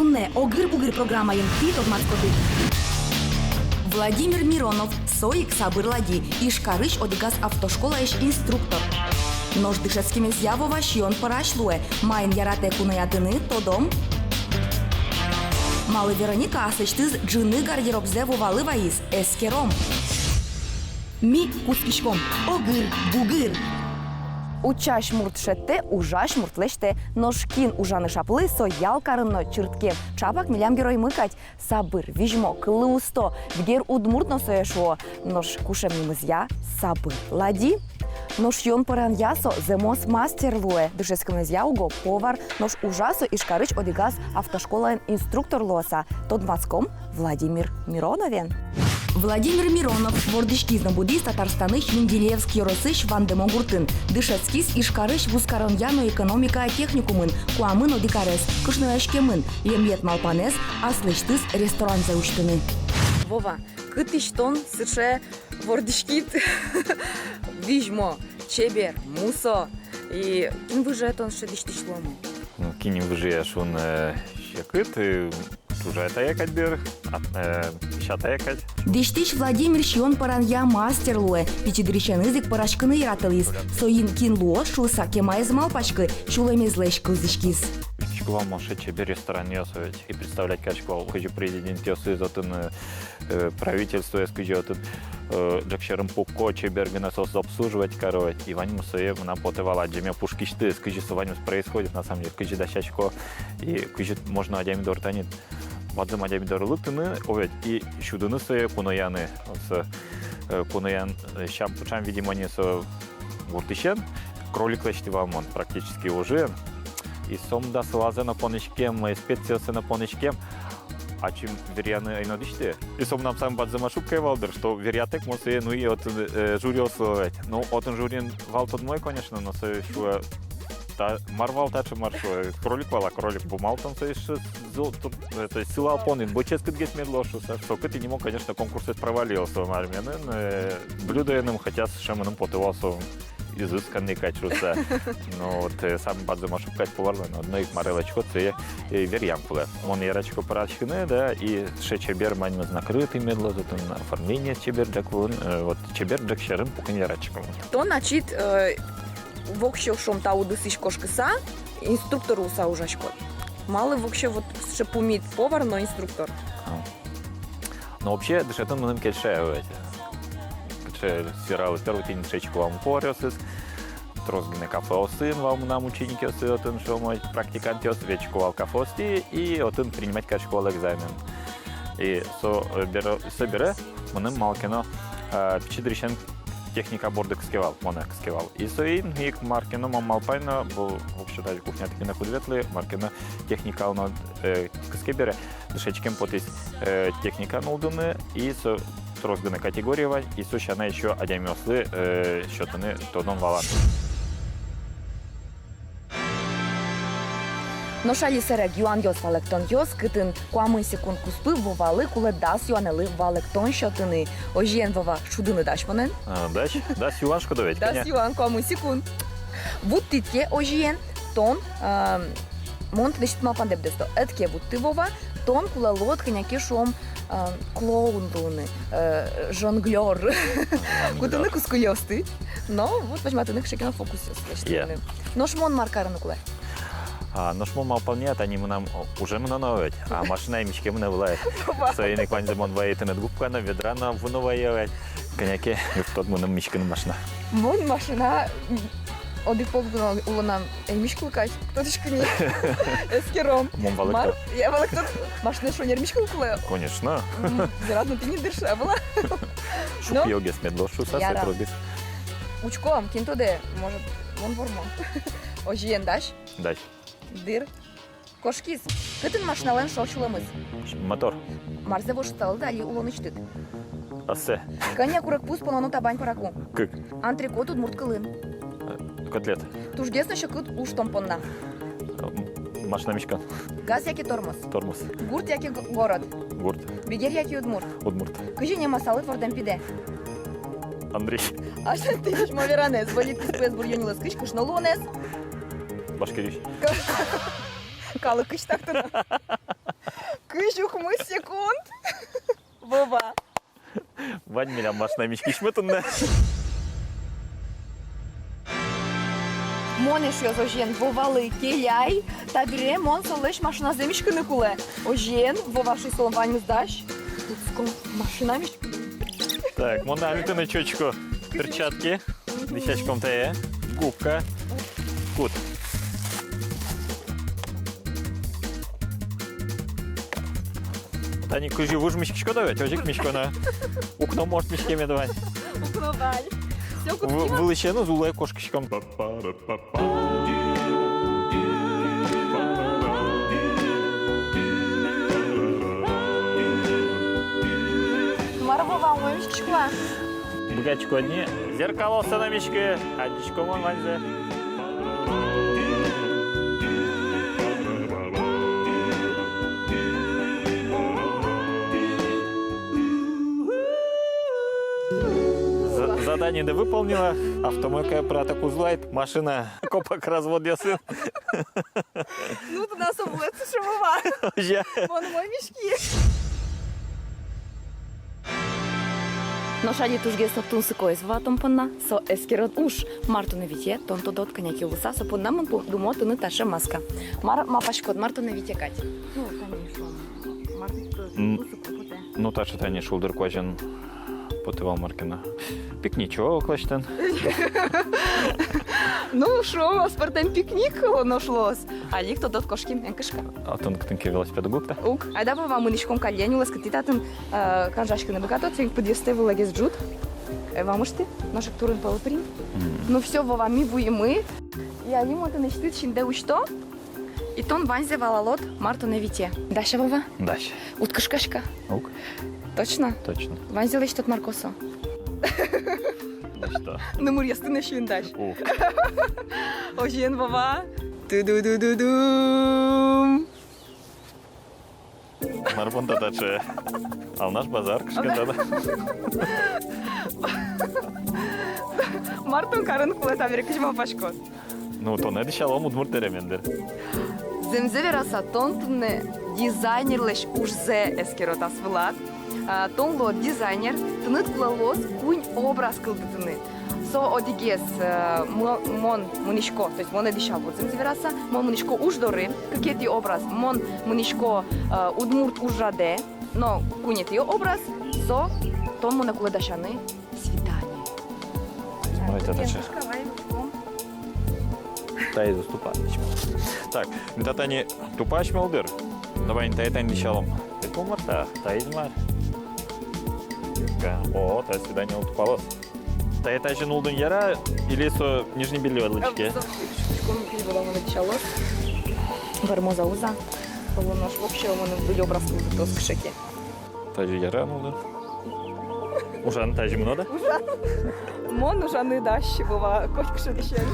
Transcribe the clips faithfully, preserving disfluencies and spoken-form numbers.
Туннэ «Огыр-бугыр» программаын тӥ тодматскоды: Владимир Миронов, со ик «Сабыр-лади», Ижкарысь одӥгаз автошколаысь инструктор. Нош дышетскемезъя Вова сиён пӧрась луэ. Маин яратэ куноятыны, тодом. Малы Вероника аслэсьтыз ӝыны гардеробзэ Вовалы вайиз, эскером. Ми кутскиськом. «Огыр-бугыр». Учась мурт шедьтэ, ужась мурт лэсьтэ. Нош кин ужаны шаплы, со ял карын но чырткем. Чапак милям героймы кадь. Сабыр, визьмо, кыллы усто, бигер удмурт но сое шуо. Нош кушем нимызъя Сабыр-лади. Нош сиён пӧранъя со зэмос мастер луэ, дышетскемезъя уго повар. Нош ужа со Ижкарысь одӥгаз автошколаын инструктор луыса. Тодматском Владимир Мироновен. Владимир Миронов вордӥськиз но будӥз Татарстанысь Менделеевск ёросысь Вандемо гуртын. Дышетскиз Ижкарысь вузкаронъя но экономикая техникумын куамын одӥг арес. Кышнояськемын, лемъет малпанэз аслэсьтыз ресторанзэ усьтыны. Вова, кытысь тон сыӵе вордӥськид? Визьмо, чебер, мусо. И кин выжы тон сыӵе дӥсьтӥсь луэмын? Ну, кин выжы шуыны, э, секыт, э, ужай тае кадь бер, а, э, сяй тае кадь. Дӥсьтӥсь Владимир сиён пӧранъя мастер луэ, пичи дырысеныз ик пӧраськыны яратылӥз. Соин кин луоз шуыса кемаез малпаськы, сюлэмезлэсь кылзӥськиз. Учкы вал, мон сыӵе чебер ресторанъёс ведь и представлять карисько вал, кызьы президентъёсыз отын, э, э, правительствоез кызьы отын, э, ӝӧк сьӧрын пуко, чебер гинэ соосыз обслуживать каро ведь. И ваньмыз сое мынам потэ вал адӟеме пушкысьтыз, кызьы со ваньмыз происходит, на самом деле, кызьы дасясько, и кызьы можно адями доры тани, бадӟым адями доры лыктыны, о ведь, и сюдыны сое кунояны. Со, э, куноян, э, сям-пыӵам, видимо, ни со гуртысен. Кролик лэсьтӥ вал мон практически ужен. И сомында сылазэ но поныськем, э, специосэ но поныськем. Ачим веръяны ӧй но дӥсьты. И со мынам самой бадӟым ошибкае вал, дыр, что веръятэк мон сое нуи отын, э, жюриослы ведь. Ну, отын жюриын вал тодмо ай, конечно, но сое шуэ, та, мар вал таӵе, мар шуэ, кролик вал-а, кролик, бумалтон сое шуэ, зол, тур-, э, то есть сылал понын, бо ческыт гес мед луоз шуыса. Со кытӥ нимо, конечно, конкурсэз провалился, мар менын, э, блюдоеным, хотя сыӵе мыным потэ вал со изысканный кадь шуыса. Ну вот, э, самой бадӟым ошибка кадь поварлэн, одно ик мар лэсьтӥськод, сое, э, веръям кулэ. Мон яратӥсько пӧраськыны, да, и сыӵе чебер, ваньмыз накрытый мед луоз отын, оформление чебер ӝӧк вылын, э, вот чебер ӝӧк сьӧрын пукыны яратӥсько мон. Тон, значит, э, воксё, шуом, та удысысь кошкыса, инструктор луыса ужаськод. Малы воксё вот сыӵе пумит: повар но инструктор? А. Но вообще дышетыны мыным кельше ведь. Кыӵе сфералы, первый тӥни дышетско вал поваръёсыз, трос гинэ кафеосын вал мынам ученикъёсы, отын, шуом, практикантъёс, ветлӥсько вал кафеосты и отын принимать карисько вал экзамен. И со, э, бере, со бере мыным малы ке но, э, пичи дырысен техника борды кыске вал, монэ кыске вал. И соин ик мар ке но, мон малпай но, бу-, воксё тазьы кухняты гинэ куд ветлӥ, мар ке но техникалы но, э, кыске бере, дышетскем потӥз, э, техника нуллыны, и со трос гинэ категория вань, и со сяна ещё адямиослы, э, сётыны тодон-валан. Нош али сэрег юанъёс, валэктонъёс, кытын куамын секунд куспын Вовалы кулэ дас юанэлы валэктон сётыны. Озьыен, Вова, шудыны дась монэн? А, дась, дас юан шуиськод ведь, дас кӧня? Юан, куамын секунд. Вуттӥд ке озьыен, тон, а, мон тынэсьтыд малпандэм быдэсто. Ӧд ке вутты, Вова, тон кулэ луод кӧня ке, шуом, а, клоун луыны, э, жонглёр. Жонглёр. Кутыны кускылъёсты. Но вот возьматыны кыӵе ке но фокусъёс лэсьтыны. Е. Нош мон мар карыны кулэ? А, нош мон малпамъя, тани мынам, о, уже мыноно ведь. А машинаен миськемын ӧвӧл ай. Соин ик ваньзэ мон вайи тыныд губка но, ведра но, ву но вайи ай. Кӧня ке юрттод мыным миськыны машина. Мон машина, м, одӥг пол гинэ улонам эн миськылы кадь, тодӥськод ини. Эскером. Мон валэкто. Мар? Я валэкто. Машинаен шонер миськылы кулэ. Конечно. М, зэм но тӥни дыр шуэ вал. Шукъёгес мед луоз шуыса. Яра. Сыӵе трос гес. Учком, кин тодэ, может, мон вормон. Озьыен, дась? Дась. Дыр. Кошкиз. Кытын машиналэн шо сюлэмыз? Мотор. Марзэ вошъяськылӥд али улонысьтыд? Ассэ. Кӧня курегпуз пононо табань пӧраку? Кык. Антрекот удмурт кылын? Э, котлет. Тужгес но секыт уж тон понна? М, машина миськон. Газ яке тормоз? Тормоз. Гурт яке г-, город? Гурт. Бигер яке удмурт? Удмурт. Кызьы нема салыт вордэм пидэ? Андрей. Асьтэ тӥ визьмо веранэз, выль ик кыспуэз буръёнлэсь кызь кышно луонэз. Башкириысь. Калыкысь, так-то. Кызь укмыс секунд. Вова. Вань милям машина миськисьмы туннэ. Мон, эшъёс, озьыен, Вовалы келяй. Табере мон солэсь машиназэ миськыны кулэ. Озьыен, Вова, шуи, солэн ваньмыз дась. Кутском машина миськыны. Так, мон али тыныд сётӥсько перчатки. Дӥсяськом тае. Губка. Кут. Тани кызьы выж миськиськод-а ведь, озьы ик миськоно. Укно, может, миськеме вань. Укно вань. Всё, кутскима. Вылысеныз улэ кошкиськом. Мар, Вова, умой миськиськод-а? Быгатӥськод ни, зеркалоосты но миськы, адӟисько мон ваньзэ. За-, заданиедэ выполнила, автомойкае пырак уз луы, машина копак разводъёсын. Ну, тынад со вуэз сыӵе, Вова. Озьы. Мон умой миськи. Нош али тужгес но тунсыкоез, Вова, тон понна, со эскерон уж. Мар тонэ витё, тон тодод кӧня ке луыса, со понна мон пу-, думо тыныд таӵе маска. Мар малпаськод, мар тонэ витё кадь? Ну, конечно. Мар тонэ витё, м, тунсыко потэ. Ну, таӵе тани шулдыр куазен потэ вал мар ке но. Пикничок лэсьтыны. Ну, шуом, аспӧртэм пикник луоз, нош луоз. Али ик тодод, кошким, эн кышка. А тон кытын ке велосипед уг лыкты-а? Уг. Айда, Вова, мынӥськом каллен, улэскытӥ татын, э, канжаськыны быгатод, тӥни пыдъёстэ вылэгес ӝут. Э, вамыштӥ, нош ик турын пӧлы пырим. Мгм. Ну всё, Вова, ми вуимы. И али мон тынэсьтыд синдэ усьто. И тон ваньзэ валалод, мар тонэ витё. Дась-а, Вова? Дась. Уд кышкаськы-а? Уг. Точно? Точно. Ваньзэ лэсьтод, мар косо. Ну что? Нумыръёсты но сиын дась. Уг. Озьыен, Вова. Ту-ду-ду-ду-дум. Мар бон та таӵе? Алнаш базар кышкыт-а? Мар тон карыны кулэ табере, кызьы малпаськод? Ну, тонэ дӥсялом удмурт дэремен, дыр. Зэмзэ вераса, тон туннэ дизайнерлэсь ужзэ эскерод ас вылад. А, тон луод дизайнер, тыныд кулэ луоз куинь образ кылдытыны. Со одӥгез, э, мо-, мон мынӥсько, то есть монэ дӥсялод, зэмзэ вераса, мон мынӥсько уж доры, кыкетӥ образ, мон мынӥсько, э, удмурт ужрадэ, но куинетӥ образ, со тон монэ кулэ дасяны свидание. Ой, та таӵе. Таиз уз тупа. Так, та тани тупась милдыр. Давай, тае тани дӥсялом. Тӥ пумарта, таиз мар. О, та свидание тупалоз. Тае тазьы нуллыны яра, или со нижнее бельё лэсьтӥське? Вормоз-а, уз-а. Оло нош вообще мыным выль образ кылдытоз кыӵе ке. Тазьы яра, ну да. Ужан тазьы мынод-а? Ужан. Мон ужаны дась, Вова, котькыӵе дӥсен.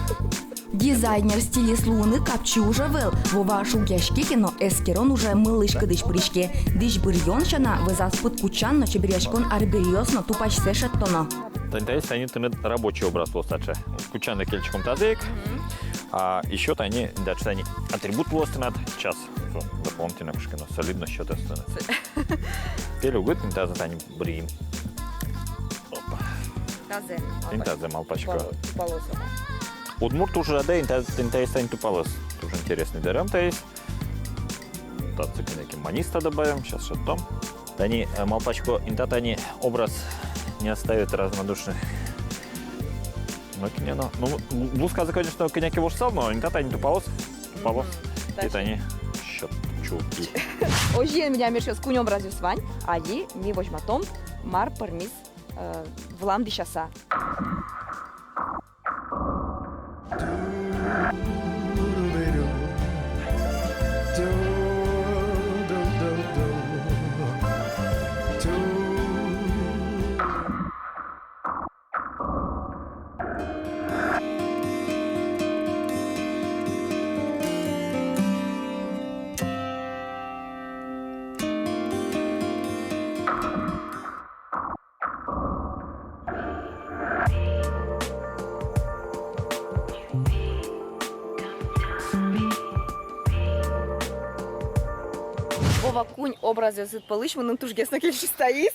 Дизайнер, стилист луыны капчи уж ӧвӧл. Вова шугъяське ке но, эскерон уже мылысь-кыдысь пыриське. Дӥсь быръён сяна, вӧзаз пыдкутчан но, чеберъяськон арбериос но тупасьсэ шедьтоно. Тани таиз тани тыныд рабочий образ луоз таӵе. Кутчаны кельтӥськом тазьы ик. Мгм. А ещё тани, да, тани атрибут луоз тынад час. Со дополнительно кыӵе ке но солидно счёт эстыны. Пель угыт, тани тазьы тани быръим. Опа. Тазьы. Тӥни тазьы малпасько. Тупало-, тупалоз. Удмурт ужрадэ тӥни та-, тӥни таиз тани тупалоз. Тоже интересный дэрем таиз. Татчы кӧня ке маниста добавим, сейчас шедьтом. Тани, э, малпасько, инта тани образ не оставит равнодушным. Ну, кине но. Ну, блузказэ, конечно, кӧня ке вошсал, но инта тани тупалоз. Тупалоз. Мгм. И тани счёт чулки. Озьыен, милям, эшъёс, куинь образъёс вань, али ми возьматом, мар пӧрмиз, э, вылам дӥсяса. Вова, куинь образъёсыд пӧлысь мыным тужгес но кельшиз таиз.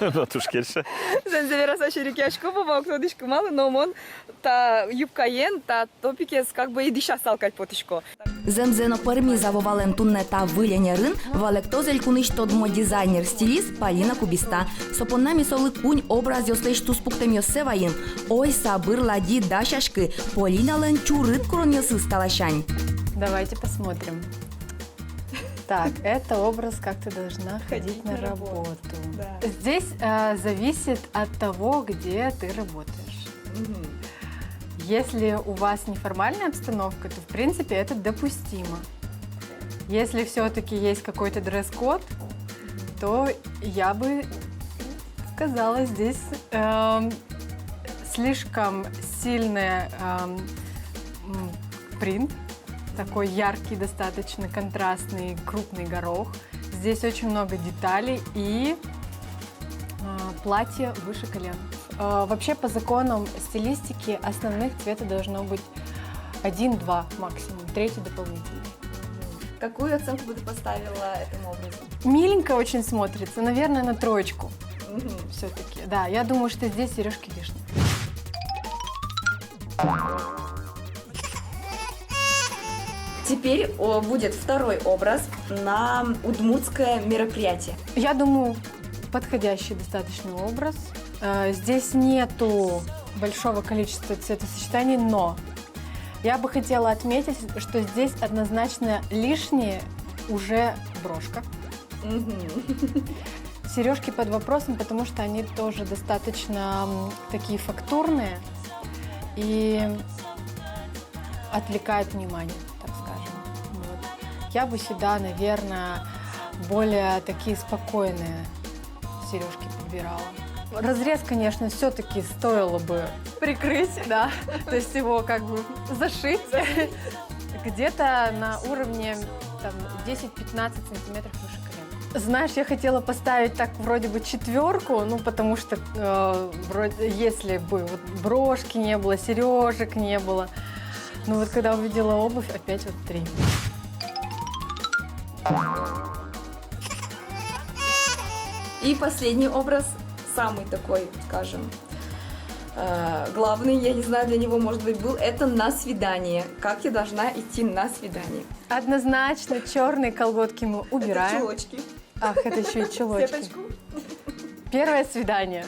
Но туж кельше. Зэмзэ вераса, серекъясько, Вова, уг тодӥськы малы, но мон та юбкаен, та топикез как бы и дӥсясал кадь потӥсько. Зэмзэ но пӧрмиз-а Вовалэн туннэ та выль ӧнерын, валэктоз элькунысь тодмо дизайнер-стилист Полина Кубиста. Со понна ми солы куинь образъёслэсь туспуктэмъёссэ вайим. Ой, сабыр, лади, дасяськы, Полиналэн чурыт куронъёсыз та ласянь. Давайте посмотрим. Так, это образ, как ты должна ходить на работу. Да. Здесь, э, зависит от того, где ты работаешь. Мгм. Если у вас неформальная обстановка, то, в принципе, это допустимо. Если всё-таки есть какой-то дресс-код, то я бы сказала, здесь, эм, слишком сильный, эм, м, принт, такой яркий, достаточно контрастный, крупный горох. Здесь очень много деталей и, а, платье выше колен. А, вообще, по законам стилистики основных цвета должно быть один-два максимум, третий дополнительный. Какую оценку бы ты поставила этому образу? Миленько очень смотрится, наверное, на троечку. Мгм. Всё-таки, да, я думаю, что здесь серёжки лишние. Теперь, о, будет второй образ на удмуртское мероприятие. Я думаю, подходящий достаточно образ. Э, здесь нету большого количества цветосочетаний, но я бы хотела отметить, что здесь однозначно лишнее уже брошка. Мгм. Серёжки под вопросом, потому что они тоже достаточно, м, такие фактурные и отвлекают внимание, так скажем. Вот. Я бы сюда, наверное, более такие спокойные серёжки подбирала. Разрез, конечно, всё-таки стоило бы прикрыть, да, то есть его как бы зашить. Где-то на уровне, там, десять-пятнадцать сантиметров выше колена. Знаешь, я хотела поставить так вроде бы четвёрку, ну, потому что, э, вроде, если бы вот брошки не было, серёжек не было, ну вот когда увидела обувь, опять вот три. И последний образ, самый такой, скажем, э, главный, я не знаю, для него, может быть, был, это на свидание. Как я должна идти на свидание? Однозначно чёрные колготки мы убираем. Это чулочки. Ах, это ещё и чулочки. Сеточку. Первое свидание.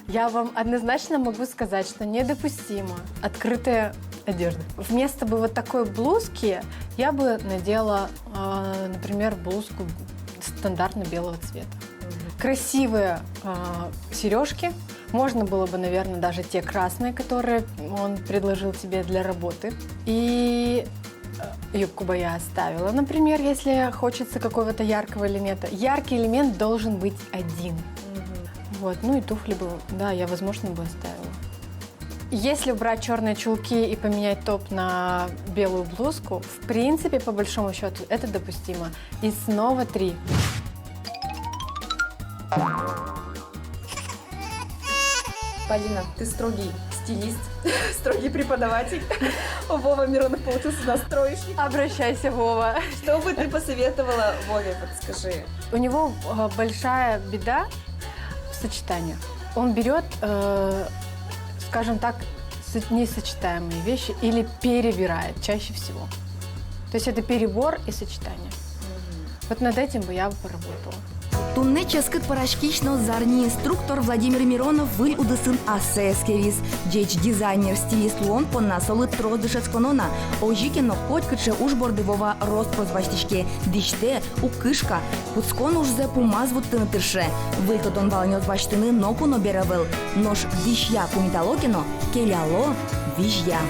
Я вам однозначно могу сказать, что недопустимо открытая одежда. Вместо бы вот такой блузки я бы надела, а, например, блузку стандартно белого цвета. Мгм. Красивые, а, серёжки. Можно было бы, наверное, даже те красные, которые он предложил тебе для работы. И, э, юбку бы я оставила, например, если хочется какого-то яркого элемента. Яркий элемент должен быть один. Мгм. Вот, ну и туфли бы, да, я, возможно, бы оставила. Если убрать чёрные чулки и поменять топ на белую блузку, в принципе, по большому счёту, это допустимо. И снова три. Полина, ты строгий стилист, строгий преподаватель. Вова Миронов получился у нас троечник. Обращайся, Вова. Что бы ты посоветовала Вове, подскажи? У него, э, большая беда в сочетаниях. Он берёт, э, скажем так, со-, несочетаемые вещи или перебирает чаще всего. То есть это перебор и сочетание. Мгм. Вот над этим бы я бы поработала. Туннэ ческыт пӧраськись но зарни инструктор Владимир Миронов выль удысын ассэ эскериз. Ӟеч дизайнер-стилист луон понна солы трос дышетсконо на. Озьы ке но, котькыӵе уж борды Вова рос-прос басьтӥське, дӥсьтэ, уг кышка, кутскон ужзэ пумаз вуттыны тырше. Выль тодон-валанъёс басьтыны ноку но бер ӧвӧл. Нош дӥсья пумитало ке но, келяло визья.